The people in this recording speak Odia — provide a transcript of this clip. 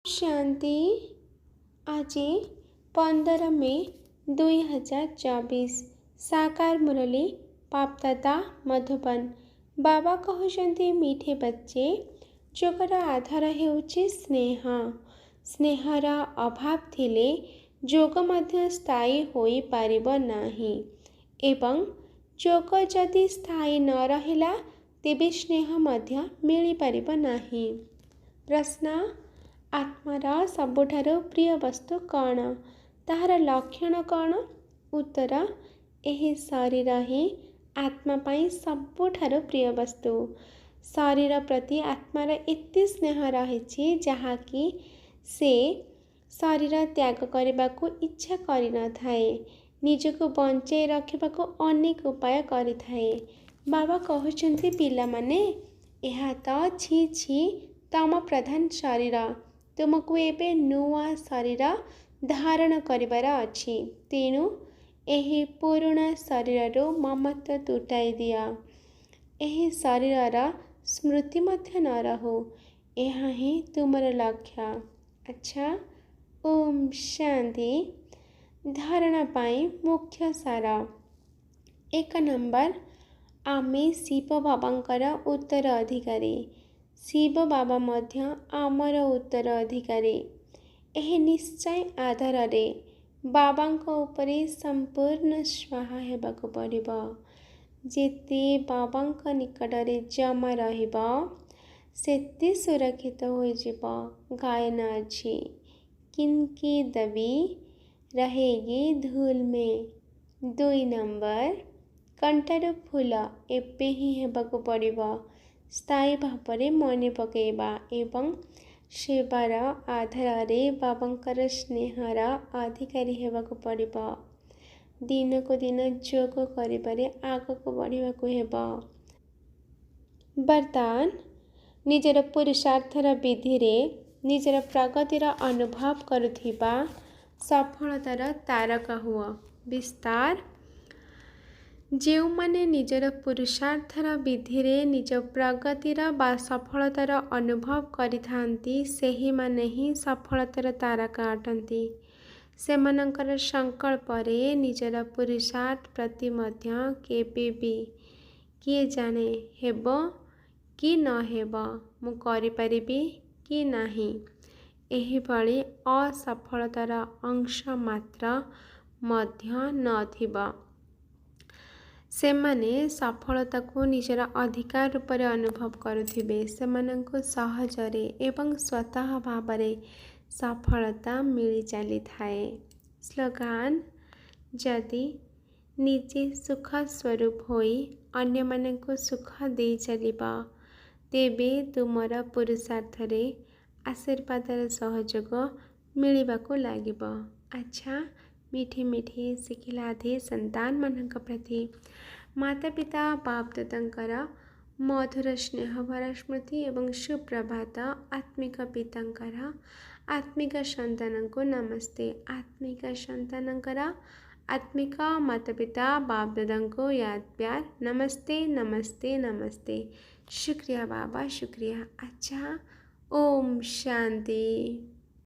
ଶାନ୍ତି। ଆଜି 15 ମେ 2024, ସାକାର ମୁରଲୀ, ବାପଦାଦା, ମଧୁବନ। ବାବା କହୁଛନ୍ତି, ମିଠେ ବଚ୍ଚେ, ଯୋଗର ଆଧାର ହେଉଛି ସ୍ନେହ। ସ୍ନେହର ଅଭାବ ଥିଲେ ଯୋଗ ମଧ୍ୟ ସ୍ଥାୟୀ ହୋଇପାରିବ ନାହିଁ ଏବଂ ଯୋଗ ଯଦି ସ୍ଥାୟୀ ନ ରହିଲା ତେବେ ସ୍ନେହ ମଧ୍ୟ ମିଳିପାରିବ ନାହିଁ। ପ୍ରଶ୍ନ, ଆତ୍ମାର ସବୁଠାରୁ ପ୍ରିୟ ବସ୍ତୁ କ'ଣ? ତାହାର ଲକ୍ଷଣ କ'ଣ? ଉତ୍ତର, ଏହି ଶରୀର ହିଁ ଆତ୍ମା ପାଇଁ ସବୁଠାରୁ ପ୍ରିୟ ବସ୍ତୁ। ଶରୀର ପ୍ରତି ଆତ୍ମାର ଏତେ ସ୍ନେହ ରହିଛି ଯାହାକି ସେ ଶରୀର ତ୍ୟାଗ କରିବାକୁ ଇଚ୍ଛା କରିନଥାଏ, ନିଜକୁ ବଞ୍ଚାଇ ରଖିବାକୁ ଅନେକ ଉପାୟ କରିଥାଏ। ବାବା କହୁଛନ୍ତି, ପିଲାମାନେ, ଏହା ତ ଛି ଛି ତମ ପ୍ରଧାନ ଶରୀର, ତୁମକୁ ଏବେ ନୂଆ ଶରୀର ଧାରଣ କରିବାର ଅଛି। ତେଣୁ ଏହି ପୁରୁଣା ଶରୀରରୁ ମମତ୍ୱ ତୁଟାଇ ଦିଅ। ଏହି ଶରୀରର ସ୍ମୃତି ମଧ୍ୟ ନ ରହୁ, ଏହା ହିଁ ତୁମର ଲକ୍ଷ୍ୟ। ଆଚ୍ଛା, ଓମ୍ ଶାନ୍ତି। ଧାରଣା ପାଇଁ ମୁଖ୍ୟ ସାର। 1 ନମ୍ବର, ଆମେ ଶିବ ବାବାଙ୍କର ଉତ୍ତର ଅଧିକାରୀ, ଶିବ ବାବା ମଧ୍ୟ ଆମର ଉତ୍ତର ଅଧିକାରୀ। ଏହି ନିଶ୍ଚୟ ଆଧାରରେ ବାବାଙ୍କ ଉପରେ ସମ୍ପୂର୍ଣ୍ଣ ସ୍ୱାହା ହେବାକୁ ପଡ଼ିବ। ଯେତେ ବାବାଙ୍କ ନିକଟରେ ଜମା ରହିବ ସେତେ ସୁରକ୍ଷିତ ହୋଇଯିବ। ଗାୟନ ଅଛି, କିନକି ଦବି ରହେଗି ଧୁଲ ମେ। 2 ନମ୍ବର, କଣ୍ଟାରୁ ଫୁଲ ଏବେ ହିଁ ହେବାକୁ ପଡ଼ିବ। ସ୍ଥାୟୀ ଭାବରେ ମନେ ପକାଇବା ଏବଂ ସେବାର ଆଧାରରେ ବାବାଙ୍କର ସ୍ନେହର ଅଧିକାରୀ ହେବାକୁ ପଡ଼ିବ। ଦିନକୁ ଦିନ ଯୋଗ କରିବାରେ ଆଗକୁ ବଢ଼ିବାକୁ ହେବ। ବର୍ତ୍ତମାନ ନିଜର ପୁରୁଷାର୍ଥର ବିଧିରେ ନିଜର ପ୍ରଗତିର ଅନୁଭବ କରୁଥିବା ସଫଳତାର ତାରକା ହୁଅ। ବିସ୍ତାର, ଯେଉଁମାନେ ନିଜର ପୁରୁଷାର୍ଥର ବିଧିରେ ନିଜ ପ୍ରଗତିର ବା ସଫଳତାର ଅନୁଭବ କରିଥାନ୍ତି, ସେହିମାନେ ହିଁ ସଫଳତାର ତାରକା ଅଟନ୍ତି। ସେମାନଙ୍କର ସଂକଳ୍ପରେ ନିଜର ପୁରୁଷାର୍ଥ ପ୍ରତି ମଧ୍ୟ କେବେ ବି କିଏ ଜାଣେ ହେବ କି ନ ହେବ, ମୁଁ କରିପାରିବି କି ନାହିଁ, ଏହିଭଳି ଅସଫଳତାର ଅଂଶ ମାତ୍ର ମଧ୍ୟ ନଥିବ। ସେମାନେ ସଫଳତାକୁ ନିଜର ଅଧିକାର ରୂପରେ ଅନୁଭବ କରୁଥିବେ। ସେମାନଙ୍କୁ ସହଜରେ ଏବଂ ସ୍ୱତଃ ଭାବରେ ସଫଳତା ମିଳି ଚାଲିଥାଏ। ସ୍ଲୋଗାନ, ଯଦି ନିଜେ ସୁଖ ସ୍ୱରୂପ ହୋଇ ଅନ୍ୟମାନଙ୍କୁ ସୁଖ ଦେଇ ଚାଲିବ, ତେବେ ତୁମର ପୁରୁଷାର୍ଥରେ ଆଶୀର୍ବାଦର ସହଯୋଗ ମିଳିବାକୁ ଲାଗିବ। ଆଚ୍ଛା, ମିଠି ମିଠି ଶିଖିଲାଧି ସନ୍ତାନମାନଙ୍କ ପ୍ରତି ମାତା ପିତା ବାପ ଦାଦାଙ୍କର ମଧୁର ସ୍ନେହଭରା ସ୍ମୃତି ଏବଂ ସୁପ୍ରଭାତ। ଆତ୍ମିକ ପିତାଙ୍କର ଆତ୍ମିକ ସନ୍ତାନଙ୍କୁ ନମସ୍ତେ। ଆତ୍ମିକ ସନ୍ତାନଙ୍କର ଆତ୍ମିକ ମାତା ପିତା ବାପ ଦାଦାଙ୍କୁ ୟାଦ ପ୍ୟାର ନମସ୍ତେ, ନମସ୍ତେ, ନମସ୍ତେ। ଶୁକ୍ରିୟା ବାବା, ଶୁକ୍ରିୟା। ଆଚ୍ଛା, ଓମ୍ ଶାନ୍ତି।